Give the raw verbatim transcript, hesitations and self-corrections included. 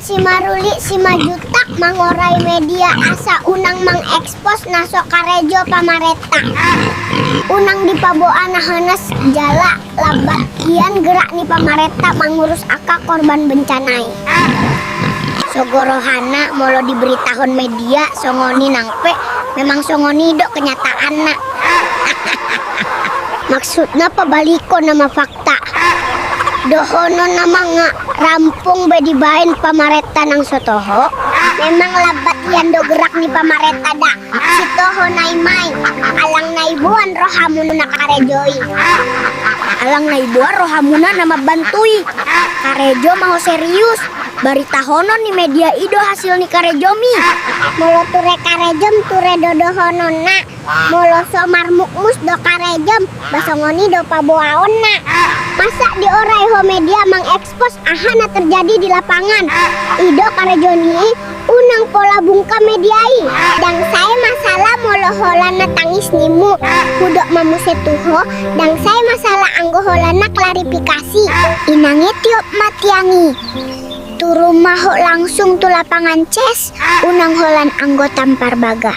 Simaruli Simanjuntak mangorai media asa unang mangekspos na so karejo pamarenta. Unang dipaboa na honas jala lambat hian gerak ni pamarenta mangurus angka korban bencana i. Sogo rohana molo diberitahon media songon i nang pe memang songon i do kenyataanna. Maksudna pabalikon nama fakta. Dohonon nama nga rampung be dibaen pamarenta nang so toho. Memang lambat hian do gerak ni pamarenta da. Sitoho na i ma i, alang na iboan rohamuna na karejo i. Alang na iboan rohamuna na mambantu i. Karejo ma ho serius. Baritahonon ni media i do hasil ni karejomi. Molo ture karejom ture do dohononna. Molo so marmukmus do karejom, ba songon i do paboaonna. Masa diorai ho media mangekspos aha na terjadi di lapangan? I do karejo ni i, unang pola bungka media i. Ndang sae masalah molo holan na tangis nimu. Hudok ma muse tu ho, ndang sae masalah anggo holan na klarifikasi. Inang i tiop ma tiang i. Turun ma ho langsung tu lapangan ces, unang holan anggo tampar baga.